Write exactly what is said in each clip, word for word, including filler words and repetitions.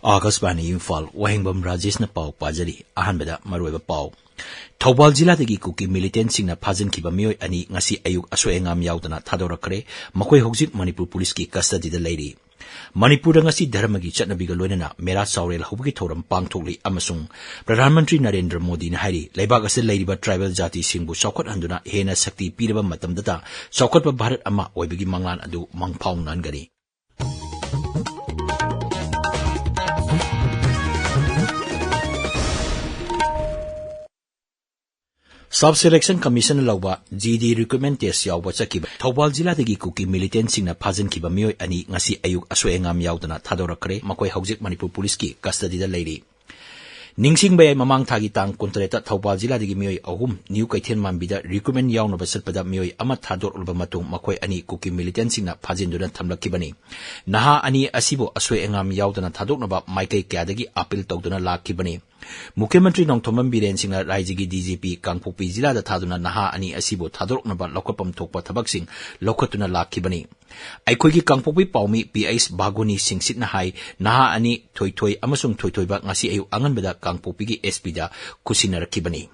ꯑꯥꯀꯥꯁꯕꯥꯅꯤ ꯏꯝꯐꯥꯜ, ꯋꯥꯍꯦꯡꯕꯝ ꯔꯥꯖꯦꯁꯅ ꯄꯥꯎ ꯄꯥꯖꯔꯤ꯫ ꯑꯍꯥꯟꯕꯗ ꯃꯔꯨꯑꯣꯏꯕ ꯄꯥꯎ꯫ ꯊꯧꯕꯥꯜ ꯖꯤꯂꯥꯗꯒꯤ ꯀꯨꯀꯤ ꯃꯤꯂꯤꯇꯦꯟꯁꯤꯡꯅ ꯐꯥꯖꯤꯟꯈꯤꯕ ꯃꯤꯑꯣꯏ ꯑꯅꯤ ꯉꯁꯤ ꯑꯌꯨꯛ ꯑꯁꯣꯏ ꯑꯉꯥꯝ ꯌꯥꯎꯗꯅ ꯊꯥꯗꯣꯔꯛꯈ꯭ꯔꯦ꯫ ꯃꯈꯣꯏ ꯍꯧꯖꯤꯛ ꯃꯅꯤꯄꯨꯔ ꯄꯨꯂꯤꯁꯀꯤ ꯀꯁꯇꯗꯤꯗ ꯂꯩꯔꯤ꯫ ꯃꯅꯤꯄꯨꯔꯗ ꯉꯁꯤ ꯙꯔꯃꯒꯤ ꯆꯠꯅꯕꯤꯒ ꯂꯣꯏꯅꯅ ꯃꯦꯔꯥ ꯆꯥꯎꯔꯦꯜ ꯍꯧꯕꯒꯤ ꯊꯧꯔꯝ ꯄꯥꯡꯊꯣꯛꯂꯤ ꯑꯃꯁꯨꯡ ꯄ꯭ꯔꯙꯥꯟ ꯃꯟꯇ꯭ꯔꯤ ꯅꯔꯦꯟꯗ꯭ꯔ ꯃꯣꯗꯤꯅ ꯍꯥꯏꯔꯤ, ꯂꯩꯕꯥꯛ ꯑꯁꯤꯗ ꯂꯩꯔꯤꯕ ꯇ꯭ꯔꯥꯏꯕꯦꯜ ꯖꯥꯇꯤꯁꯤꯡꯕꯨ ꯆꯥꯎꯈꯠꯍꯟꯗꯨꯅ ꯍꯦꯟꯅ ꯁꯛꯇꯤ ꯄꯤꯔꯕ ꯃꯇꯝꯗꯇ ꯆꯥꯎꯈꯠꯄ ꯚꯥꯔꯠ ꯑꯃ ꯑꯣꯏꯕꯒꯤ ꯃꯪꯂꯥꯟ ꯑꯗꯨ ꯃꯪꯐꯥꯎꯅꯍꯟꯒꯅꯤ꯫ Sub Selection Commission ꯂꯧꯕ G D Recruitment Test ꯌꯥꯎꯕ ꯆꯠꯈꯤꯕ ꯊꯧꯕꯥꯜ ꯖꯤꯂꯥꯗꯒꯤ ꯀꯨꯀꯤ ꯃꯤꯂꯤꯇꯦꯟꯁꯤꯡꯅ ꯐꯥꯖꯤꯟꯈꯤꯕ ꯃꯤꯑꯣꯏ ꯑꯅꯤ ꯉꯁꯤ ꯑꯌꯨꯛ ꯑꯁꯣꯏ ꯑꯉꯥꯝ ꯌꯥꯎꯗꯅ ꯊꯥꯗꯣꯔꯛꯈ꯭ꯔꯦ꯫ ꯃꯈꯣꯏ ꯍꯧꯖꯤꯛ ꯃꯅꯤꯄꯨꯔ ꯄꯨꯂꯤꯁꯀꯤ ꯀꯁꯇꯗꯤꯗ ꯂꯩꯔꯤ꯫ ꯅꯤꯡꯁꯤꯡꯕ ꯌꯥꯏ, ꯃꯃꯥꯡ ꯊꯥꯒꯤ ꯇꯥꯡ ꯀꯨꯟꯇꯔꯦꯠꯇ ꯊꯧꯕꯥꯜ ꯖꯤꯂꯥꯗꯒꯤ ꯃꯤꯑꯣꯏ ꯑꯍꯨꯝ ꯅ꯭ꯌꯨ ꯀꯩꯊꯦꯜ ꯃꯥꯟꯕꯤꯗ recruitment ꯌꯥꯎꯅꯕ ꯆꯠꯄꯗ ꯃꯤꯑꯣꯏ ꯑꯃ ꯊꯥꯗꯣꯔꯛꯂꯕ ꯃꯇꯨꯡ ꯃꯈꯣꯏ ꯑꯅꯤ ꯀꯨꯀꯤ ꯃꯤꯂꯤꯇꯦꯟꯁꯤꯡꯅ ꯐꯥꯖꯤꯟꯗꯨꯅ ꯊꯝꯂꯛꯈꯤꯕꯅꯤ꯫ ꯅꯍꯥ ꯑꯅꯤ ꯑꯁꯤꯕꯨ ꯑꯁꯣꯏ ꯑꯉꯥꯝ ꯌꯥꯎꯗꯅ ꯊꯥꯗꯣꯛꯅꯕ ꯃꯥꯏꯀꯩ ꯀꯌꯥꯗꯒꯤ ꯑꯥꯄꯤꯜ ꯇꯧꯗꯨꯅ ꯂꯥꯛꯈꯤꯕꯅꯤ꯫ ꯃꯨꯈ꯭ꯌ ꯃꯟꯇ꯭ꯔꯤ ꯅꯣꯡꯊꯣꯝꯕꯝ ꯕꯤꯔꯦꯟ ꯁꯤꯡꯅ ꯔꯥꯏꯖ꯭ꯌꯒꯤ D G P ꯀꯥꯡꯄꯣꯛꯄꯤ ꯖꯤꯂꯥꯗ ꯊꯥꯗꯨꯅ ꯅꯍꯥ ꯑꯅꯤ ꯑꯁꯤꯕꯨ ꯊꯥꯗꯣꯔꯛꯅꯕ ꯂꯧꯈꯠꯐꯝ ꯊꯣꯛꯄ ꯊꯕꯛꯁꯤꯡ ꯂꯧꯈꯠꯇꯨꯅ ꯂꯥꯛꯈꯤꯕꯅꯤ꯫ ꯑꯩꯈꯣꯏꯒꯤ ꯀꯥꯡꯄꯣꯛꯄꯤ ꯄꯥꯎꯃꯤ P H ꯕꯥꯒꯨꯅꯤ ꯁꯤꯡꯁꯤꯠꯅ ꯍꯥꯏ, ꯅꯍꯥ ꯑꯅꯤ ꯊꯣꯏꯊꯣꯏ ꯑꯃꯁꯨꯡ ꯊꯣꯏꯊꯣꯏꯕ ꯉꯁꯤ ꯑꯌꯨꯛ ꯑꯉꯟꯕꯗ ꯀꯥꯡꯄꯣꯛꯄꯤꯒꯤ S P ꯗ ꯈꯨꯠꯁꯤꯟꯅꯔꯛꯈꯤꯕꯅꯤ꯫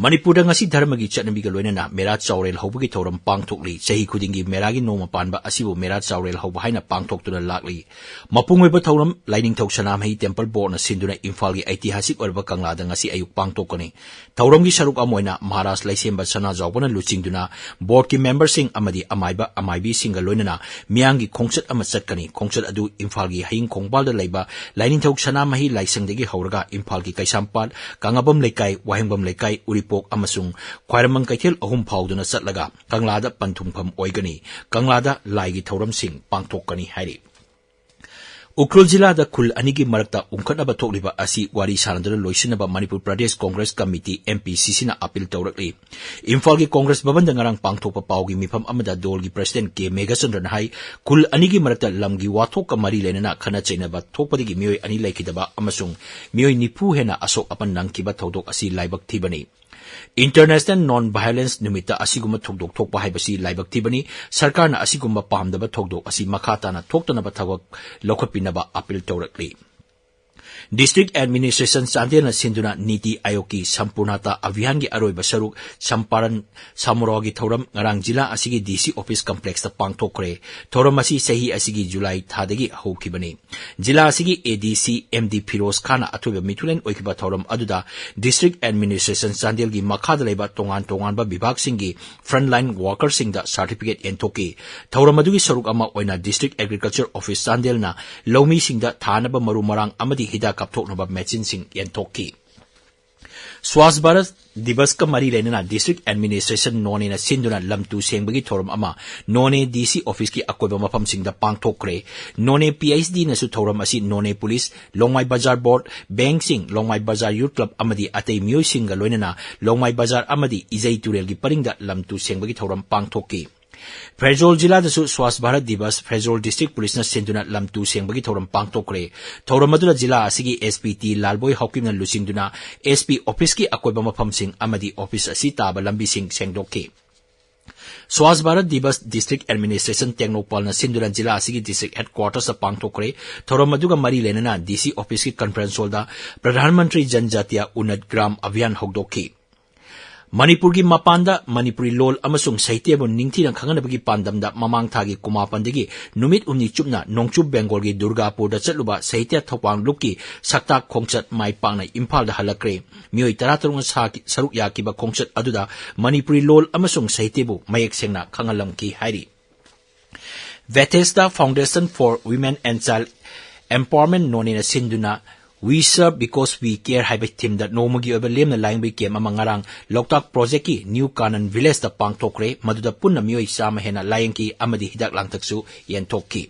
ꯃꯅꯤꯄꯨꯔꯗ ꯉꯁꯤ ꯙꯔꯃꯒꯤ ꯆꯠꯅꯕꯤꯒ ꯂꯣꯏꯅꯅ ꯃꯦꯔꯥ ꯆꯥꯎꯔꯦꯜ ꯍꯧꯕꯒꯤ ꯊꯧꯔꯝ ꯄꯥꯡꯊꯣꯛꯂꯤ꯫ ꯆꯍꯤ ꯈꯨꯗꯤꯡꯒꯤ ꯃꯦꯔꯥꯒꯤ ꯅꯣꯡꯃ ꯄꯥꯟꯕ ꯑꯁꯤꯕꯨ ꯃꯦꯔꯥ ꯆꯥꯎꯔꯦꯜ ꯍꯧꯕ ꯍꯥꯏꯅ ꯄꯥꯡꯊꯣꯛꯇꯨꯅ ꯂꯥꯛꯂꯤ꯫ ꯃꯄꯨꯡ ꯑꯣꯏꯕ ꯊꯧꯔꯝ ꯂꯥꯏꯅꯤꯡꯊꯧ ꯁꯅꯥꯃꯍꯤ ꯇꯦꯝꯄꯜ ꯕꯣꯔꯗꯅ ꯁꯤꯟꯗꯨꯅ ꯏꯝꯐꯥꯜꯒꯤ ꯑꯩꯇꯤꯍꯥꯁꯤꯛ ꯑꯣꯏꯔꯕ ꯀꯪꯂꯥꯗ ꯉꯁꯤ ꯑꯌꯨꯛ ꯄꯥꯡꯊꯣꯛꯀꯅꯤ꯫ ꯊꯧꯔꯝꯒꯤ ꯁꯔꯨꯛ ꯑꯃ ꯑꯣꯏꯅ ꯃꯍꯥꯔꯥꯖ ꯂꯩꯁꯦꯝꯕ ꯁꯅꯥꯖꯥꯎꯕꯅ ꯂꯨꯆꯤꯡꯗꯨꯅ ꯕꯣꯔꯗꯀꯤ ꯃꯦꯝꯕꯔꯁꯤꯡ ꯑꯃꯗꯤ ꯑꯃꯥꯏꯕ ꯑꯃꯥꯏꯕꯤꯁꯤꯡꯒ ꯂꯣꯏꯅꯅ ꯃꯤꯌꯥꯝꯒꯤ ꯈꯣꯡꯆꯠ ꯑꯃ ꯆꯠꯀꯅꯤ꯫ ꯈꯣꯡꯆꯠ ꯑꯗꯨ ꯏꯝꯐꯥꯜꯒꯤ ꯍꯌꯤꯡ ꯈꯣꯡꯕꯥꯜꯗ ꯂꯩꯕ ꯂꯥꯏꯅꯤꯡꯊꯧ ꯁꯅꯥꯃꯍꯤ ꯂꯥꯏꯁꯪꯗꯒꯤ ꯍꯧꯔꯒ ꯏꯝꯐꯥꯜꯒꯤ ꯀꯩꯁꯥꯝꯄꯥꯠ, ꯀꯪꯂꯥꯕꯝ ꯂꯩꯀꯥꯏ, ꯋꯥꯍꯦꯡꯕꯝ ꯂꯩꯀꯥꯏ, ꯎꯔꯤꯄꯣꯛ ꯑꯃꯁꯨꯡ ꯈ꯭ꯋꯥꯏꯔꯝꯕꯟ ꯀꯩꯊꯦꯜ ꯑꯍꯨꯝ ꯐꯥꯎꯗꯨꯅ ꯆꯠꯂꯒ ꯀꯪꯂꯥꯗ ꯄꯟꯊꯨꯡꯐꯝ ꯑꯣꯏꯒꯅꯤ꯫ ꯀꯪꯂꯥꯗ ꯂꯥꯏꯒꯤ ꯊꯧꯔꯝꯁꯤꯡ ꯄꯥꯡꯊꯣꯛꯀꯅꯤ ꯍꯥꯏꯔꯤ꯫ ꯎꯈ꯭ꯔꯨꯜ ꯖꯤꯂꯥꯗ ꯈꯨꯜ ꯑꯅꯤꯒꯤ ꯃꯔꯛꯇ ꯎꯪꯈꯠꯅꯕ ꯊꯣꯛꯂꯤꯕ ꯑꯁꯤ ꯋꯥꯔꯤ ꯁꯥꯅꯗꯨꯅ ꯂꯣꯏꯁꯤꯟꯅꯕ Manipur Pradesh Congress committee, M P C C ꯅ ꯑꯥꯄꯤꯜ ꯇꯧꯔꯛꯂꯤ꯫ ꯏꯝꯐꯥꯜꯒꯤ ꯀꯣꯡꯒ꯭ꯔꯦꯁ ꯚꯕꯟꯗ ꯉꯔꯥꯡ ꯄꯥꯡꯊꯣꯛꯄ ꯄꯥꯎꯒꯤ ꯃꯤꯐꯝ ꯑꯃꯗ ꯗꯣꯜꯒꯤ ꯄ꯭ꯔꯁꯤꯗꯦꯟ ꯀꯦ ꯃꯦꯘꯆꯟꯗ꯭ꯔꯅ ꯍꯥꯏ, ꯈꯨꯜ ꯑꯅꯤꯒꯤ ꯃꯔꯛꯇ ꯂꯝꯒꯤ ꯋꯥꯊꯣꯛꯀ ꯃꯔꯤ ꯂꯩꯅꯅ ꯈꯠꯅ ꯆꯩꯅꯕ ꯊꯣꯛꯄꯗꯒꯤ ꯃꯤꯑꯣꯏ ꯑꯅꯤ ꯂꯩꯈꯤꯗꯕ ꯑꯃꯁꯨꯡ ꯃꯤꯑꯣꯏ ꯅꯤꯐꯨ ꯍꯦꯟꯅ ꯑꯁꯣꯛ ꯑꯄꯟ ꯅꯪꯈꯤꯕ ꯊꯧꯗꯣꯛ ꯑꯁꯤ ꯂꯥꯏꯕꯛ ꯊꯤꯕꯅꯤ꯫ International Non-Violence ꯅꯨꯃꯤꯠꯇ ꯑꯁꯤꯒꯨꯝꯕ ꯊꯧꯗꯣꯛ ꯊꯣꯛꯄ ꯍꯥꯏꯕꯁꯤ ꯂꯥꯏꯕꯛ ꯊꯤꯕꯅꯤ꯫ ꯁꯔꯀꯥꯔꯅ ꯑꯁꯤꯒꯨꯝꯕ ꯄꯥꯝꯗꯕ ꯊꯧꯗꯣꯛ ꯑꯁꯤ ꯃꯈꯥ ꯇꯥꯅ ꯊꯣꯛꯇꯅꯕ ꯊꯕꯛ ꯂꯧꯈꯠꯄꯤꯅꯕ ꯑꯥꯄꯤꯜ ꯇꯧꯔꯛꯂꯤ꯫ District Administration ꯆꯥꯟꯗꯦꯜꯅ ꯁꯤꯟꯗꯨꯅ ꯅꯤꯇꯤ ꯑꯥꯌꯣꯒꯀꯤ ꯁꯝꯄꯨꯔꯅꯇꯥ ꯑꯚꯤꯌꯥꯟꯒꯤ ꯑꯔꯣꯏꯕ ꯁꯔꯨꯛ ꯁꯝꯄꯥꯔꯟ ꯁꯃꯥꯔꯣꯍꯒꯤ ꯊꯧꯔꯝ ꯉꯔꯥꯡ ꯖꯤꯂꯥ ꯑꯁꯤꯒꯤ DC office complexꯇ ꯄꯥꯡꯊꯣꯛꯈ꯭ꯔꯦ꯫ ꯊꯧꯔꯝ ꯑꯁꯤ ꯆꯍꯤ ꯑꯁꯤꯒꯤ ꯖꯨꯂꯥꯏ ꯊꯥꯗꯒꯤ ꯍꯧꯈꯤꯕꯅꯤ꯫ ꯖꯤꯂꯥ ꯑꯁꯤꯒꯤ ADC MD ꯐꯤꯔꯣꯖ ꯈꯥꯟꯅ ꯑꯊꯣꯏꯕ ꯃꯤꯊꯨꯂꯦꯟ ꯑꯣꯏꯈꯤꯕ ꯊꯧꯔꯝ ꯑꯗꯨꯗ District Administration ꯆꯥꯟꯗꯦꯜꯒꯤ ꯃꯈꯥꯗ ꯂꯩꯕ ꯇꯣꯉꯥꯟ ꯇꯣꯉꯥꯟꯕ ꯕꯤꯚꯥꯒꯁꯤꯡꯒꯤ frontline workerꯁꯤꯡꯗ certificate ꯌꯦꯟꯊꯣꯛꯈꯤ꯫ ꯊꯧꯔꯝ ꯑꯗꯨꯒꯤ ꯁꯔꯨꯛ ꯑꯃ ꯑꯣꯏꯅ District Agriculture Office ꯆꯥꯟꯗꯦꯜꯅ ꯂꯧꯃꯤꯁꯤꯡꯗ ꯊꯥꯅꯕ ꯃꯔꯨ ꯃꯔꯥꯡ ꯑꯃꯗꯤ ꯍꯤꯗꯥꯛ ꯀꯥꯞꯊꯣꯛꯅꯕ machineꯁꯤꯡ ꯌꯦꯟꯊꯣꯛꯈꯤ꯫ ꯁ꯭ꯋꯥꯁ ꯚꯥꯔꯠ ꯗꯤꯕꯁꯀ ꯃꯔꯤ ꯂꯩꯅꯅ District Administration ꯅꯣꯅꯦꯅ ꯁꯤꯟꯗꯨꯅ ꯂꯝ ꯇꯨ ꯁꯦꯡꯕꯒꯤ ꯊꯧꯔꯝ ꯑꯃ ꯅꯣꯅꯦ DC officeꯀꯤ ꯑꯀꯣꯏꯕ ꯃꯐꯝꯁꯤꯡꯗ ꯄꯥꯡꯊꯣꯛꯈ꯭ꯔꯦ꯫ ꯅꯣꯅꯦ PHEDꯅꯁꯨ ꯊꯧꯔꯝ ꯑꯁꯤ ꯅꯣꯅꯦ police, ꯂꯣꯡꯃꯥꯏ ꯕꯖꯥꯔ board, bankꯁꯤꯡ, ꯂꯣꯡꯃꯥꯏ ꯕꯖꯥꯔ youth club ꯑꯃꯗꯤ ꯑꯇꯩ ꯃꯤꯑꯣꯏꯁꯤꯡꯒ ꯂꯣꯏꯅꯅ ꯂꯣꯡꯃꯥꯏ ꯕꯖꯥꯔ ꯑꯃꯗꯤ ꯏꯖꯩ ꯇꯨꯔꯦꯜꯒꯤ ꯄꯔꯤꯡꯗ ꯂꯝ ꯇꯨ ꯁꯦꯡꯕꯒꯤ ꯊꯧꯔꯝ ꯄꯥꯡꯊꯣꯛꯈꯤ꯫ ꯐꯦꯔꯖꯣꯜ ꯖꯤꯂꯥꯗꯁꯨ ꯁ꯭ꯋꯥꯁ ꯚꯥꯔꯠ ꯗꯤꯕꯁ ꯐꯦꯔꯖꯣꯜ District Policeꯅ ꯁꯤꯟꯗꯨꯅ ꯂꯝ ꯇꯨ ꯁꯦꯡꯕꯒꯤ ꯊꯧꯔꯝ ꯄꯥꯡꯊꯣꯛꯈ꯭ꯔꯦ꯫ ꯊꯧꯔꯝ ꯑꯗꯨꯗ ꯖꯤꯂꯥ ꯑꯁꯤꯒꯤ SP ꯇꯤ ꯂꯥꯜꯕꯣꯏ ꯍꯥꯎꯀꯤꯞꯅ ꯂꯨꯆꯤꯡꯗꯨꯅ SP officeꯀꯤ ꯑꯀꯣꯏꯕ ꯃꯐꯝꯁꯤꯡ ꯑꯃꯗꯤ office ꯑꯁꯤ ꯇꯥꯕ ꯂꯝꯕꯤꯁꯤꯡ ꯁꯦꯡꯗꯣꯛꯈꯤ꯫ ꯁ꯭ꯋꯥꯁ ꯚꯥꯔꯠ ꯗꯤꯕꯁ District Administration ꯇꯦꯡꯅꯧꯄꯜꯅ ꯁꯤꯟꯗꯨꯅ ꯖꯤꯂꯥ ꯑꯁꯤꯒꯤ District Headquartersꯇ ꯄꯥꯡꯊꯣꯛꯈ꯭ꯔꯦ꯫ ꯊꯧꯔꯝ ꯑꯗꯨꯒ ꯃꯔꯤ ꯂꯩꯅꯅ DC officeꯀꯤ conference hallꯗ Pradhan Mantri Jan ꯖꯥꯇꯤꯌꯥ ꯎꯟꯅꯠ gram ꯑꯚꯤꯌꯥꯟ ꯍꯧꯗꯣꯛꯈꯤ꯫ ꯃꯅꯤꯄꯨꯔꯒꯤ ꯃꯄꯥꯟꯗ ꯃꯅꯤꯄꯨꯔꯤ ꯂꯣꯜ ꯑꯃꯁꯨꯡ ꯁꯥꯍꯤꯇ꯭ꯌꯕꯨ ꯅꯤꯡꯊꯤꯅ ꯈꯪꯍꯟꯅꯕꯒꯤ ꯄꯥꯟꯗꯝꯗ ꯃꯃꯥꯡ ꯊꯥꯒꯤ ꯀꯨꯟꯃꯥꯄꯟꯗꯒꯤ ꯅꯨꯃꯤꯠ ꯍꯨꯝꯅꯤ ꯆꯨꯞꯅ ꯅꯣꯡꯆꯨꯞ ꯕꯦꯡꯒꯣꯜꯒꯤ ꯗꯨꯔꯒꯥꯄꯨꯔꯗ ꯆꯠꯂꯨꯕ ꯁꯥꯍꯤꯇ꯭ꯌ ꯊꯧꯕꯥꯜ ꯂꯨꯞꯀꯤ ꯁꯛꯇꯥꯛ ꯈꯣꯡꯆꯠ ꯃꯥꯏ ꯄꯥꯛꯅ ꯏꯝꯐꯥꯜꯗ ꯍꯜꯂꯛꯈ꯭ꯔꯦ꯫ ꯃꯤꯑꯣꯏ ꯇꯔꯥꯇꯔꯨꯛꯅ ꯁꯥ-, ꯁꯔꯨꯛ ꯌꯥꯈꯤꯕ ꯈꯣꯡꯆꯠ ꯑꯗꯨꯗ ꯃꯅꯤꯄꯨꯔꯤ ꯂꯣꯜ ꯑꯃꯁꯨꯡ ꯁꯥꯍꯤꯇ꯭ꯌꯕꯨ ꯃꯌꯦꯛ ꯁꯦꯡꯅ ꯈꯪꯍꯜꯂꯝꯈꯤ ꯍꯥꯏꯔꯤ꯫ Bethesda Foundation for Women and Child Empowerment ꯅꯣꯅꯦꯅ ꯁꯤꯟꯗꯨꯅ We Serve Because We Care ꯍꯥꯏꯕ themeꯗ ꯅꯣꯡꯃꯒꯤ ꯑꯣꯏꯕ ꯂꯦꯝꯅ ꯂꯥꯌꯦꯡꯕꯒꯤ camp ꯑꯃ ꯉꯔꯥꯡ ꯂꯣꯛꯇꯥꯛ projectꯀꯤ New Kanan Villageꯇ ꯄꯥꯡꯊꯣꯛꯈ꯭ꯔꯦ꯫ ꯃꯗꯨꯗ ꯄꯨꯟꯅ ꯃꯤꯑꯣꯏ ꯆꯥꯝꯃ ꯍꯦꯟꯅ ꯂꯥꯌꯦꯡꯈꯤ ꯑꯃꯗꯤ ꯍꯤꯗꯥꯛ ꯂꯥꯡꯊꯛꯁꯨ ꯌꯦꯟꯊꯣꯛꯈꯤ꯫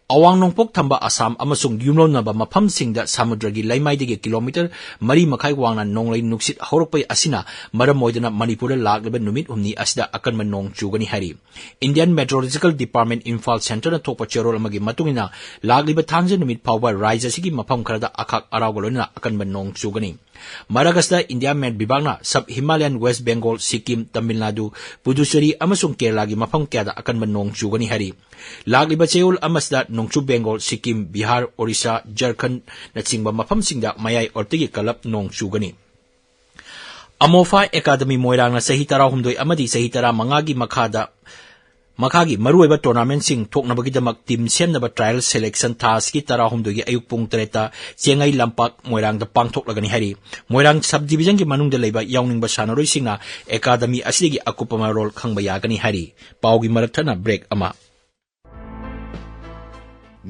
ꯑꯋꯥꯡ ꯅꯣꯡꯄꯣꯛ ꯊꯪꯕ ꯑꯁꯥꯝ ꯑꯃꯁꯨꯡ ꯌꯨꯝꯂꯣꯟꯅꯕ ꯃꯐꯝꯁꯤꯡꯗ ꯁꯃꯨꯗ꯭ꯔꯒꯤ ꯂꯩꯃꯥꯏꯗꯒꯤ ꯀꯤꯂꯣꯃꯤꯇꯔ ꯃꯔꯤ ꯃꯈꯥꯏ ꯋꯥꯡꯅ ꯅꯣꯡꯂꯩ ꯅꯨꯡꯁꯤꯠ ꯍꯧꯔꯛꯄ ꯑꯁꯤꯅ ꯃꯔꯝ ꯑꯣꯏꯗꯨꯅ ꯃꯅꯤꯄꯨꯔꯗ ꯂꯥꯛꯂꯤꯕ ꯅꯨꯃꯤꯠ ꯍꯨꯝꯅꯤ ꯑꯁꯤꯗ ꯑꯀꯟꯕ ꯅꯣꯡ ꯆꯨꯒꯅꯤ ꯍꯥꯏꯔꯤ꯫ Indian Meteorological Department ꯏꯝꯐꯥꯜ ꯁꯦꯟꯇꯔꯅ ꯊꯣꯛꯄ ꯆꯦꯔꯣꯜ ꯑꯃꯒꯤ ꯃꯇꯨꯡ ꯏꯟꯅ, ꯂꯥꯛꯂꯤꯕ ꯊꯥꯡꯖ ꯅꯨꯃꯤꯠ ꯐꯥꯎꯕ ꯔꯥꯖ꯭ꯌ ꯑꯁꯤꯒꯤ ꯃꯐꯝ ꯈꯔꯗ ꯑꯈꯥꯛ ꯑꯔꯥꯎꯒ ꯂꯣꯏꯅꯅ ꯑꯀꯟꯕ ꯅꯣꯡ ꯆꯨꯒꯅꯤ꯫ ꯃꯔꯛ ꯑꯁꯤꯗ India Met ꯕꯤꯚꯥꯒꯅ Sub Himalayan West Bengal, Sikkim, Tamil Nadu, Puducherry ꯑꯃꯁꯨꯡ ꯀꯦꯔꯂꯥꯒꯤ ꯃꯐꯝ ꯀꯌꯥꯗ ꯑꯀꯟꯕ ꯅꯣꯡ ꯆꯨꯒꯅꯤ ꯍꯥꯏꯔꯤ꯫ ꯂꯥꯛꯂꯤꯕ ꯆꯌꯣꯜ ꯑꯃꯁꯤꯗ ꯅꯣꯡꯆꯨꯞ ꯕꯦꯡꯒꯣꯜ, ꯁꯤꯛꯀꯤꯝ, ꯕꯤꯍꯥꯔ, ꯑꯣꯔꯤꯁꯥ, ꯖꯔꯈꯟꯗꯅꯆꯤꯡꯕ ꯃꯐꯝꯁꯤꯡꯗ ꯃꯌꯥꯏ ꯑꯣꯏꯔꯞꯇꯒꯤ ꯀꯜꯂꯞ ꯅꯣꯡ ꯆꯨꯒꯅꯤ꯫ ꯑꯃꯣꯐꯥ ꯑꯦꯀꯥꯗꯃꯤ ꯃꯣꯏꯔꯥꯡꯅ ꯆꯍꯤ ꯇꯔꯥꯍꯨꯝꯗꯣꯏ ꯑꯃꯗꯤ ꯆꯍꯤ ꯇꯔꯥꯃꯉꯥꯒꯤ ꯃꯈꯥꯗ, ꯃꯈꯥꯒꯤ ꯃꯔꯨꯑꯣꯏꯕ ꯇꯣꯔꯅꯥꯃꯦꯟꯠꯁꯤꯡ ꯊꯣꯛꯅꯕꯒꯤꯗꯃꯛ ꯇꯤꯝ ꯁꯦꯝꯅꯕ ꯇ꯭ꯔꯥꯌꯦꯜ ꯁꯦꯂꯦꯛꯁꯟ ꯊꯥ ꯑꯁꯤꯒꯤ ꯇꯔꯥꯍꯨꯝꯗꯣꯏꯒꯤ ꯑꯌꯨꯛ ꯄꯨꯡ ꯇꯔꯦꯠꯇ ꯆꯦꯡꯉꯩ ꯂꯝꯄꯥꯛ ꯃꯣꯏꯔꯥꯡꯗ ꯄꯥꯡꯊꯣꯛꯂꯒꯅꯤ ꯍꯥꯏꯔꯤ꯫ ꯃꯣꯏꯔꯥꯡ ꯁꯕ ꯗꯤꯕꯤꯖꯟꯒꯤ ꯃꯅꯨꯡꯗ ꯂꯩꯕ ꯌꯥꯎꯅꯤꯡꯕ ꯁꯥꯟꯅꯔꯣꯏꯁꯤꯡꯅ ꯑꯦꯀꯥꯗꯃꯤ ꯑꯁꯤꯗꯒꯤ ꯑꯀꯨꯞꯄ ꯃꯔꯣꯜ ꯈꯪꯕ ꯌꯥꯒꯅꯤ ꯍꯥꯏꯔꯤ꯫ ꯄꯥꯎꯒꯤ ꯃꯔꯛ ꯊꯠꯅ ꯕ꯭ꯔꯦꯛ ꯑꯃ꯫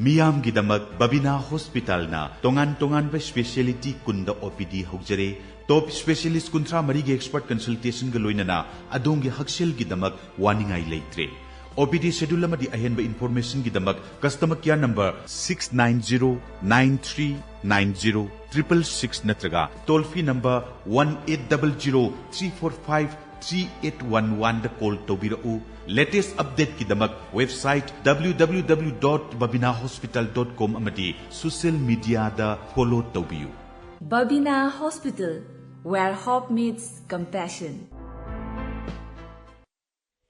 ꯃꯤꯌꯥꯝꯒꯤꯗꯃꯛ ꯕꯕꯤꯅꯥ ꯍꯣꯁꯄꯤꯇꯥꯜꯅ ꯇꯣꯉꯥꯟ ꯇꯣꯉꯥꯟꯕ ꯁ꯭ꯄꯦꯁꯤꯌꯦꯂꯤꯇꯤ ꯀꯨꯟꯗ ꯑꯣ ꯄꯤ ꯗꯤ ꯍꯧꯖꯔꯦ꯫ ꯇꯣꯞ ꯁ꯭ꯄꯦꯁꯤꯌꯦꯂꯤꯁ ꯀꯨꯟꯊ꯭ꯔꯥ ꯃꯔꯤꯒꯤ ꯑꯦꯛꯁꯄꯔꯠ ꯀꯟꯁꯜꯇꯦꯁꯟꯒ ꯂꯣꯏꯅꯅ ꯑꯗꯣꯝꯒꯤ ꯍꯛꯁꯦꯜꯒꯤꯗꯃꯛ ꯋꯥꯅꯤꯡꯉꯥꯏ ꯂꯩꯇ꯭ꯔꯦ꯫ ꯑꯣ ꯄꯤ ꯗꯤ ꯁꯦꯗ꯭ꯌꯨꯜ ꯑꯃꯗꯤ ꯑꯍꯦꯟꯕ ꯏꯟꯐꯣꯔꯃꯦꯁꯟꯒꯤꯗꯃꯛ customer care number six nine zero nine three nine zero triple six ꯅꯠꯇ꯭ꯔꯒ toll free number one eight double zero three four five three eight one one ꯗ ꯀꯣꯜ ꯇꯧꯕꯤꯔꯛꯎ꯫ ꯂꯦꯇꯦꯁ ꯑꯞꯗꯦꯠꯀꯤꯗꯃꯛ website W W W dot babina hospital dot com ꯑꯃꯗꯤ social ꯃꯤꯗꯤꯌꯥꯗ follow ꯇꯧꯕꯤꯌꯨ꯫ Babina Hospital, where hope meets compassion.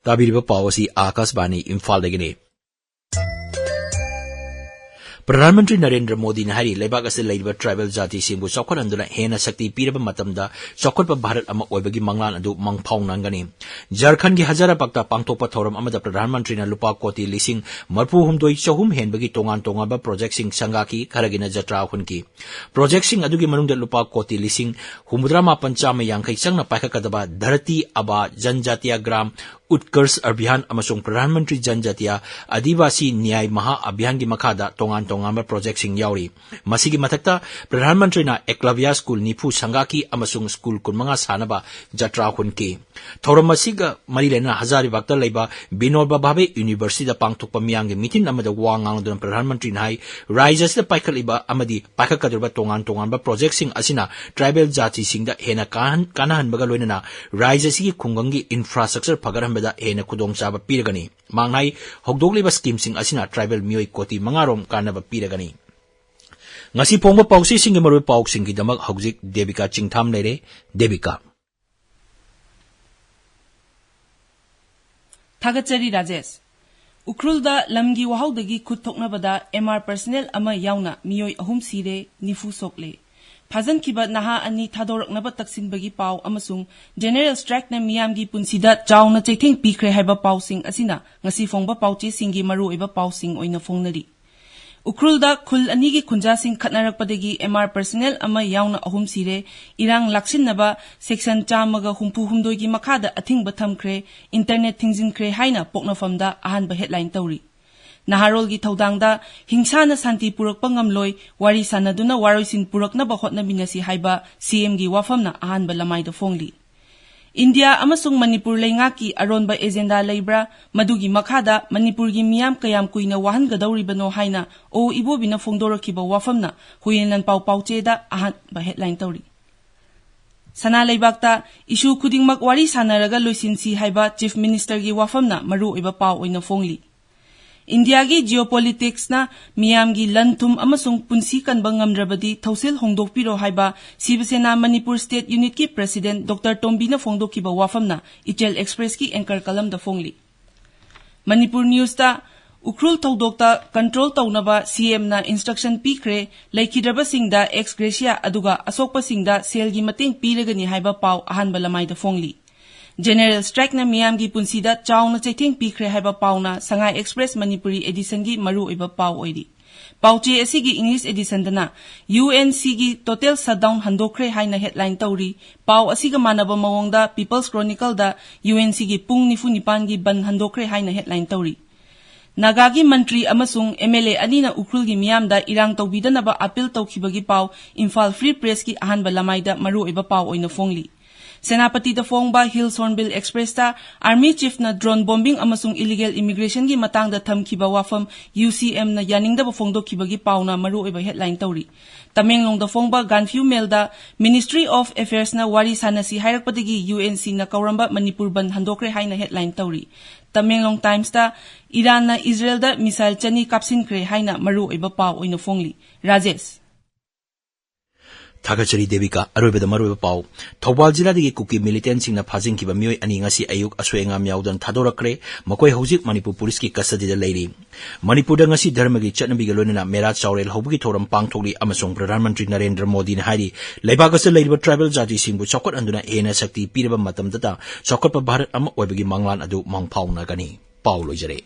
ꯇꯥꯕꯤꯔꯤꯕ ꯄꯥꯎ ꯑꯁꯤ ꯑꯥꯀꯥꯁꯕꯥꯅꯤ ꯏꯝꯐꯥꯜꯗꯒꯤꯅꯤ꯫ ꯄ꯭ꯔꯙꯥꯟ ꯃꯟꯇ꯭ꯔꯤ ꯅꯔꯦꯟꯗ꯭ꯔ ꯃꯣꯗꯤꯅ ꯍꯥꯏꯔꯤ, ꯂꯩꯕꯥꯛ ꯑꯁꯤꯗ ꯂꯩꯔꯤꯕ ꯇ꯭ꯔꯥꯏꯕꯦꯜ ꯖꯥꯇꯤꯁꯤꯡꯕꯨ ꯆꯥꯎꯈꯠꯍꯟꯗꯨꯅ ꯍꯦꯟꯅ ꯁꯛꯇꯤ ꯄꯤꯔꯕ ꯃꯇꯝꯗ ꯆꯥꯎꯈꯠꯄ ꯚꯥꯔꯠ ꯑꯃ ꯑꯣꯏꯕꯒꯤ ꯃꯪꯂꯥꯟ ꯑꯗꯨ ꯃꯪꯐꯥꯎꯅꯍꯟꯒꯅꯤ꯫ ꯖꯔꯈꯟꯒꯤ ꯍꯖꯥꯔꯥꯕꯥꯒꯇ ꯄꯥꯡꯊꯣꯛꯄ ꯊꯧꯔꯝ ꯑꯃꯗ ꯄ꯭ꯔꯙꯥꯟ ꯃꯟꯇ꯭ꯔꯤꯅ ꯂꯨꯄꯥ ꯀꯣꯇꯤ ꯂꯤꯁꯤꯡ ꯃꯔꯤꯐꯨ ꯍꯨꯝꯗꯣꯏ ꯆꯍꯨꯝ ꯍꯦꯟꯕꯒꯤ ꯇꯣꯉꯥꯟ ꯇꯣꯉꯥꯟꯕ ꯄ꯭ꯔꯣꯖꯦꯛꯁꯤꯡ ꯁꯪꯒꯥꯈꯤ, ꯈꯔꯒꯤꯅ ꯖꯇ꯭ꯔꯥ ꯍꯨꯟꯈꯤ꯫ ꯄ꯭ꯔꯣꯖꯦꯛꯁꯤꯡ ꯑꯗꯨꯒꯤ ꯃꯅꯨꯡꯗ ꯂꯨꯄꯥ ꯀꯣꯇꯤ ꯂꯤꯁꯤꯡ ꯍꯨꯝꯐꯨꯇꯔꯥ ꯃꯥꯄꯟ ꯆꯥꯝꯃ ꯌꯥꯡꯈꯩ ꯆꯪꯅ ꯄꯥꯏꯈꯠꯀꯗꯕ ꯙꯔꯇꯤ ꯑꯕꯥ ꯖꯟꯖꯥꯇꯤꯌꯥ ꯒ꯭ꯔꯥꯝ ꯎꯠꯀꯔꯁ ꯑꯚꯤꯌꯥꯟ ꯑꯃꯁꯨꯡ ꯄ꯭ꯔꯙꯥꯟ ꯃꯟꯇ꯭ꯔꯤ ꯖꯟꯖꯥꯇꯤꯌꯥ ꯑꯗꯤꯕꯥꯁꯤ ꯅ꯭ꯌꯥꯏ ꯃꯍꯥ ꯑꯚꯤꯌꯥꯟꯒꯤ ꯃꯈꯥꯗ ꯇꯣꯉꯥꯟ ꯇꯣꯉꯥꯟꯕ ꯄ꯭ꯔꯣꯖꯦꯛꯁꯤꯡ ꯌꯥꯎꯔꯤ꯫ ꯃꯁꯤꯒꯤ ꯃꯊꯛꯇ ꯄ꯭ꯔꯙꯥꯟ ꯃꯟꯇ꯭ꯔꯤꯅ ꯑꯦꯀꯂꯚ꯭ꯌ ꯁ꯭ꯀꯨꯜ ꯅꯤꯐꯨ ꯁꯪꯒꯥꯈꯤ ꯑꯃꯁꯨꯡ ꯁ꯭ꯀꯨꯜ ꯀꯨꯟꯃꯉꯥ ꯁꯥꯅꯕ ꯖꯇ꯭ꯔꯥ ꯍꯨꯟꯈꯤ꯫ ꯊꯧꯔꯝ ꯑꯁꯤꯒ ꯃꯔꯤ ꯂꯩꯅꯅ ꯍꯖꯥꯔꯤꯕꯥꯒꯇ ꯂꯩꯕ ꯕꯤꯅꯣꯕꯥ ꯚꯥꯚꯦ ꯌꯨꯅꯤꯚꯔꯁꯤꯇꯤꯗ ꯄꯥꯡꯊꯣꯛꯄ ꯃꯤꯌꯥꯝꯒꯤ ꯃꯤꯇꯤꯟ ꯑꯃꯗ ꯋꯥ ꯉꯥꯡꯂꯗꯨꯅ ꯄ꯭ꯔꯙꯥꯟ ꯃꯟꯇ꯭ꯔꯤꯅ ꯍꯥꯏ, ꯔꯥꯖ꯭ꯌ ꯑꯁꯤꯗ ꯄꯥꯏꯈꯠꯂꯤꯕ ꯑꯃꯗꯤ ꯄꯥꯏꯈꯠꯀꯗꯧꯔꯤꯕ ꯇꯣꯉꯥꯟ ꯇꯣꯉꯥꯟꯕ ꯄ꯭ꯔꯣꯖꯦꯛꯁꯤꯡ ꯑꯁꯤꯅ ꯇ꯭ꯔꯥꯏꯕꯦꯜ ꯖꯥꯇꯤꯁꯤꯡꯗ ꯍꯦꯟꯅ ꯀꯥꯟ-, ꯀꯥꯟꯅꯍꯟꯕꯒ ꯂꯣꯏꯅꯅ ꯔꯥꯖ꯭ꯌ ꯑꯁꯤꯒꯤ ꯈꯨꯡꯒꯪꯒꯤ ꯏꯟꯐ꯭ꯔꯥꯁ꯭ꯇ꯭ꯔꯛꯆꯔ ꯐꯒꯠꯍꯟꯕꯗ ꯍꯦꯟꯅ ꯈꯨꯗꯣꯡꯆꯥꯕ ꯄꯤꯔꯒꯅꯤ꯫ ꯃꯍꯥꯛꯅ ꯍꯥꯏ, ꯍꯧꯗꯣꯛꯂꯤꯕ ꯁ꯭ꯀꯤꯝꯁꯤꯡ ꯑꯁꯤꯅ ꯇ꯭ꯔꯥꯏꯕꯦꯜ ꯃꯤꯑꯣꯏ ꯀꯣꯇꯤ ꯃꯉꯥ ꯔꯣꯝ ꯀꯥꯟꯅꯕ ꯄꯤꯔꯒꯅꯤ꯫ ꯉꯁꯤ ꯐꯣꯡꯕ ꯄꯥꯎꯆꯦꯁꯤꯡꯒꯤ ꯃꯔꯨꯑꯣꯏꯕ ꯄꯥꯎꯁꯤꯡꯒꯤꯗꯃꯛ ꯍꯧꯖꯤꯛ ꯗꯦꯕꯤꯀꯥ ꯆꯤꯡꯊꯥꯝ ꯂꯩꯔꯦ꯫ ꯗꯦꯕꯤꯀꯥ꯫ ꯊꯥꯒꯠꯆꯔꯤ ꯔꯥꯖꯦꯁ꯫ ꯎꯈ꯭ꯔꯨꯜꯗ ꯂꯝꯒꯤ ꯋꯥꯍꯧꯗꯒꯤ ꯈꯨꯠ ꯊꯣꯛꯅꯕꯗ ꯑꯦꯝ ꯑꯥꯔ ꯄꯔꯁꯅꯦꯜ ꯑꯃ ꯌꯥꯎꯅ ꯃꯤꯑꯣꯏ ꯑꯍꯨꯝ ꯁꯤꯔꯦ, ꯅꯤꯐꯨ ꯁꯣꯛꯂꯦ꯫ ꯐꯥꯖꯤꯟꯈꯤꯕ ꯅꯍꯥ ꯑꯅꯤ ꯊꯥꯗꯣꯔꯛꯅꯕ ꯇꯛꯁꯤꯟꯕꯒꯤ ꯄꯥꯎ ꯑꯃꯁꯨꯡ ꯖꯦꯅꯦꯔꯦꯜ ꯁ꯭ꯇ꯭ꯔꯥꯏꯛꯅ ꯃꯤꯌꯥꯝꯒꯤ ꯄꯨꯟꯁꯤꯗ ꯆꯥꯎꯅ ꯆꯩꯊꯦꯡ ꯄꯤꯈ꯭ꯔꯦ ꯍꯥꯏꯕ ꯄꯥꯎꯁꯤꯡ ꯑꯁꯤꯅ ꯉꯁꯤ ꯐꯣꯡꯕ ꯄꯥꯎꯆꯦꯁꯤꯡꯒꯤ ꯃꯔꯨꯑꯣꯏꯕ ꯄꯥꯎꯁꯤꯡ ꯑꯣꯏꯅ ꯐꯣꯡꯅꯔꯤ꯫ ꯎꯈ꯭ꯔꯨꯜꯗ ꯈꯨꯜ ꯑꯅꯤꯒꯤ ꯈꯨꯟꯖꯥꯁꯤꯡ ꯈꯠꯅꯔꯛꯄꯗꯒꯤ ꯑꯦꯝ ꯑꯥꯔ ꯄꯔꯁꯅꯦꯜ ꯑꯃ ꯌꯥꯎꯅ ꯑꯍꯨꯝ ꯁꯤꯔꯦ, ꯏꯔꯥꯡ ꯂꯥꯛꯁꯤꯟꯅꯕ ꯁꯦꯛꯁꯟ ꯆꯥꯝꯃꯒ ꯍꯨꯝꯐꯨ ꯍꯨꯝꯗꯣꯏꯒꯤ ꯃꯈꯥꯗ ꯑꯊꯤꯡꯕ ꯊꯝꯈ꯭ꯔꯦ, ꯏꯟꯇꯔꯅꯦꯠ ꯊꯤꯡꯖꯤꯟꯈ꯭ꯔꯦ ꯍꯥꯏꯅ ꯄꯣꯛꯅꯐꯝꯗ ꯑꯍꯥꯟꯕ ꯍꯦꯗꯂꯥꯏꯟ ꯇꯧꯔꯤ꯫ ꯅꯍꯥꯔꯣꯜꯒꯤ ꯊꯧꯗꯥꯡꯗ ꯍꯤꯡꯁꯥꯅ ꯁꯥꯟꯇꯤ ꯄꯨꯔꯛꯄ ꯉꯝꯂꯣꯏ, ꯋꯥꯔꯤ ꯁꯥꯟꯅꯗꯨꯅ ꯋꯥꯔꯣꯏꯁꯤꯟ ꯄꯨꯔꯛꯅꯕ ꯍꯣꯠꯅꯃꯤꯟꯅꯁꯤ ꯍꯥꯏꯕ ꯁꯤ ꯑꯦꯝꯒꯤ ꯋꯥꯐꯝꯅ ꯑꯍꯥꯟꯕ ꯂꯃꯥꯏꯗ ꯐꯣꯡꯂꯤ꯫ ꯏꯟꯗꯤꯌꯥ ꯑꯃꯁꯨꯡ ꯃꯅꯤꯄꯨꯔ ꯂꯩꯉꯥꯛꯀꯤ ꯑꯔꯣꯟꯕ ꯑꯦꯖꯦꯟꯗꯥ ꯂꯩꯕ꯭ꯔꯥ? ꯃꯗꯨꯒꯤ ꯃꯈꯥꯗ ꯃꯅꯤꯄꯨꯔꯒꯤ ꯃꯤꯌꯥꯝ ꯀꯌꯥꯝ ꯀꯨꯏꯅ ꯋꯥꯍꯟꯒꯗꯧꯔꯤꯕꯅꯣ ꯍꯥꯏꯅ ꯑꯣ ꯏꯕꯣꯕꯤꯅ ꯐꯣꯡꯗꯣꯔꯛꯈꯤꯕ ꯋꯥꯐꯝꯅ ꯍꯨꯌꯦꯟ ꯂꯥꯟꯄꯥꯎ ꯄꯥꯎꯆꯦꯗ ꯑꯍꯥꯟꯕ ꯍꯦꯗꯂꯥꯏꯟ ꯇꯧꯔꯤ꯫ ꯁꯅꯥ ꯂꯩꯕꯥꯛꯇ ꯏꯁꯨ ꯈꯨꯗꯤꯡꯃꯛ ꯋꯥꯔꯤ ꯁꯥꯟꯅꯔꯒ ꯂꯣꯏꯁꯤꯟꯁꯤ ꯍꯥꯏꯕ ꯆꯤꯐ ꯃꯤꯅꯤꯁꯇꯔꯒꯤ ꯋꯥꯐꯝꯅ ꯃꯔꯨꯑꯣꯏꯕ ꯄꯥꯎ ꯑꯣꯏꯅ ꯐꯣꯡꯂꯤ꯫ ꯏꯟꯗꯤꯌꯥꯒꯤ ꯖꯤꯑꯣꯄꯣꯂꯤꯇꯤꯛꯁꯅ ꯃꯤꯌꯥꯝꯒꯤ ꯂꯟ ꯊꯨꯝ ꯑꯃꯁꯨꯡ ꯄꯨꯟꯁꯤ ꯀꯟꯕ ꯉꯝꯗ꯭ꯔꯕꯗꯤ ꯊꯧꯁꯤꯜ ꯍꯣꯡꯗꯣꯛꯄꯤꯔꯣ ꯍꯥꯏꯕ ꯁꯤꯕ ꯁꯦꯅꯥ ꯃꯅꯤꯄꯨꯔ ꯁ꯭ꯇꯦꯠ ꯌꯨꯅꯤꯠꯀꯤ ꯄ꯭ꯔꯦꯁꯤꯗꯦꯟꯠ ꯗꯣꯛꯇꯔ ꯇꯣꯝꯕꯤꯅ ꯐꯣꯡꯗꯣꯛꯈꯤꯕ ꯋꯥꯐꯝꯅ ꯏꯆꯦꯜ ꯑꯦꯛꯁꯄ꯭ꯔꯦꯁꯀꯤ ꯑꯦꯡꯀꯔ ꯀꯂꯝꯗ ꯐꯣꯡꯂꯤ꯫ ꯃꯅꯤꯄꯨꯔ ꯅ꯭ꯌꯨꯁꯇ ꯎꯈ꯭ꯔꯨꯜ ꯊꯧꯗꯣꯛꯇ ꯀꯟꯇ꯭ꯔꯣꯜ ꯇꯧꯅꯕ ꯁꯤ ꯑꯦꯝꯅ ꯏꯟꯁꯇ꯭ꯔꯛꯁꯟ ꯄꯤꯈ꯭ꯔꯦ, ꯂꯩꯈꯤꯗ꯭ꯔꯕꯁꯤꯡꯗ ꯑꯦꯛꯁ ꯒ꯭ꯔꯦꯁꯤꯌꯥ ꯑꯗꯨꯒ ꯑꯁꯣꯛꯄꯁꯤꯡꯗ ꯁꯦꯜꯒꯤ ꯃꯇꯦꯡ ꯄꯤꯔꯒꯅꯤ ꯍꯥꯏꯕ ꯄꯥꯎ ꯑꯍꯥꯟꯕ ꯂꯃꯥꯏꯗ ꯐꯣꯡꯂꯤ꯫ ꯖꯦꯅꯦꯔꯦꯜ ꯁ꯭ꯇ꯭ꯔꯥꯏꯛꯅ ꯃꯤꯌꯥꯝꯒꯤ ꯄꯨꯟꯁꯤꯗ ꯆꯥꯎꯅ ꯆꯩꯊꯦꯡ ꯄꯤꯈ꯭ꯔꯦ ꯍꯥꯏꯕ ꯄꯥꯎꯅ ꯁꯉꯥꯏ ꯑꯦꯛꯁꯄ꯭ꯔꯦꯁ ꯃꯅꯤꯄꯨꯔꯤ ꯑꯦꯗꯤꯁꯟꯒꯤ ꯃꯔꯨꯑꯣꯏꯕ ꯄꯥꯎ ꯑꯣꯏꯔꯤ꯫ ꯄꯥꯎꯆꯦ ꯑꯁꯤꯒꯤ English editionꯗꯅ UNCꯒꯤ total shutdown ꯍꯟꯗꯣꯛꯈ꯭ꯔꯦ ꯍꯥꯏꯅ headline ꯇꯧꯔꯤ꯫ ꯄꯥꯎ ꯑꯁꯤꯒ ꯃꯥꯟꯅꯕ ꯃꯑꯣꯡꯗ People's Chronicleꯗ UNCꯒꯤ ꯄꯨꯡ ꯅꯤꯐꯨ ꯅꯤꯄꯥꯟꯒꯤ ꯕꯟ ꯍꯟꯗꯣꯛꯈ꯭ꯔꯦ ꯍꯥꯏꯅ headline ꯇꯧꯔꯤ꯫ ꯅꯥꯒꯥꯒꯤ ꯃꯟꯇ꯭ꯔꯤ ꯑꯃꯁꯨꯡ MLA ꯑꯅꯤꯅ ꯎꯈ꯭ꯔꯨꯜꯒꯤ ꯃꯤꯌꯥꯝꯗ ꯏꯔꯥꯡ ꯇꯧꯕꯤꯗꯅꯕ appeal ꯇꯧꯈꯤꯕꯒꯤ ꯄꯥꯎ Imphal Free Pressꯀꯤ ꯑꯍꯥꯟꯕ ꯂꯃꯥꯏꯗ ꯃꯔꯨꯑꯣꯏꯕ ꯄꯥꯎ ꯑꯣꯏꯅ ꯐꯣꯡꯂꯤ꯫ ꯁꯦꯅꯥꯄꯇꯤꯗ ꯐꯣꯡꯕ Hills Hornbill Expressꯇ Army Chiefꯅ drone bombing ꯑꯃꯁꯨꯡ illegal immigrationꯒꯤ ꯃꯇꯥꯡꯗ ꯊꯝꯈꯤꯕ ꯋꯥꯐꯝ UCMꯅ ꯌꯥꯅꯤꯡꯗꯕ ꯐꯣꯡꯗꯣꯛꯈꯤꯕꯒꯤ ꯄꯥꯎꯅ ꯃꯔꯨꯑꯣꯏꯕ headline ꯇꯧꯔꯤ꯫ ꯇꯃꯦꯡꯂꯣꯡꯗ ꯐꯣꯡꯕ Gaanphiu Mailꯗ Ministry of Affairsꯅ ꯋꯥꯔꯤ ꯁꯥꯟꯅꯁꯤ ꯍꯥꯏꯔꯛꯄꯗꯒꯤ UNCꯅ ꯀꯧꯔꯝꯕ ꯃꯅꯤꯄꯨꯔ ꯕꯟ ꯍꯟꯗꯣꯛꯈ꯭ꯔꯦ ꯍꯥꯏꯅ headline ꯇꯧꯔꯤ꯫ ꯇꯃꯦꯡꯂꯣꯡ Timesꯇ ꯏꯔꯥꯟꯅ ꯏꯖꯔꯦꯜꯗ missile ꯆꯅꯤ ꯀꯥꯞꯁꯤꯟꯈ꯭ꯔꯦ ꯍꯥꯏꯅ ꯃꯔꯨꯑꯣꯏꯕ ꯄꯥꯎ ꯑꯣꯏꯅ ꯐꯣꯡꯂꯤ꯫ ꯔꯥꯖꯦꯁ꯫ ꯊꯥꯒꯠꯆꯔꯤ ꯗꯦꯕꯤꯀꯥ꯫ ꯑꯔꯣꯏꯕꯗ ꯃꯔꯨꯑꯣꯏꯕ ꯄꯥꯎ꯫ ꯊꯧꯕꯥꯜ ꯖꯤꯂꯥꯗꯒꯤ ꯀꯨꯀꯤ militantꯁꯤꯡꯅ ꯐꯥꯖꯤꯟꯈꯤꯕ ꯃꯤꯑꯣꯏ ꯑꯅꯤ ꯉꯁꯤ ꯑꯌꯨꯛ ꯑꯁꯣꯏ ꯑꯉꯥꯝ ꯌꯥꯎꯗꯅ ꯊꯥꯗꯣꯔꯛꯈ꯭ꯔꯦ꯫ ꯃꯈꯣꯏ ꯍꯧꯖꯤꯛ ꯃꯅꯤꯄꯨꯔ ꯄꯨꯂꯤꯁꯀꯤ custodyꯗ ꯂꯩꯔꯤ꯫ ꯃꯅꯤꯄꯨꯔꯗ ꯉꯁꯤ ꯙꯔꯃꯒꯤ ꯆꯠꯅꯕꯤꯒ ꯂꯣꯏꯅꯅ ꯃꯦꯔꯥ ꯆꯥꯎꯔꯦꯜ ꯍꯧꯕꯒꯤ ꯊꯧꯔꯝ ꯄꯥꯡꯊꯣꯛꯂꯤ ꯑꯃꯁꯨꯡ ꯄ꯭ꯔꯙꯥꯟ ꯃꯟꯇ꯭ꯔꯤ ꯅꯔꯦꯟꯗ꯭ꯔ ꯃꯣꯗꯤꯅ ꯍꯥꯏꯔꯤ, ꯂꯩꯕꯥꯛ ꯑꯁꯤꯗ ꯂꯩꯔꯤꯕ tribal ꯖꯥꯇꯤꯁꯤꯡꯕꯨ ꯆꯥꯎꯈꯠꯍꯟꯗꯨꯅ ꯍꯦꯟꯅ ꯁꯛꯇꯤ ꯄꯤꯔꯕ ꯃꯇꯝꯗꯇ ꯆꯥꯎꯈꯠꯄ ꯚꯥꯔꯠ ꯑꯃ ꯑꯣꯏꯕꯒꯤ ꯃꯪꯂꯥꯟ ꯑꯗꯨ ꯃꯪ ꯐꯥꯎꯅꯒꯅꯤ꯫ ꯄꯥꯎ ꯂꯣꯏꯖꯔꯦ꯫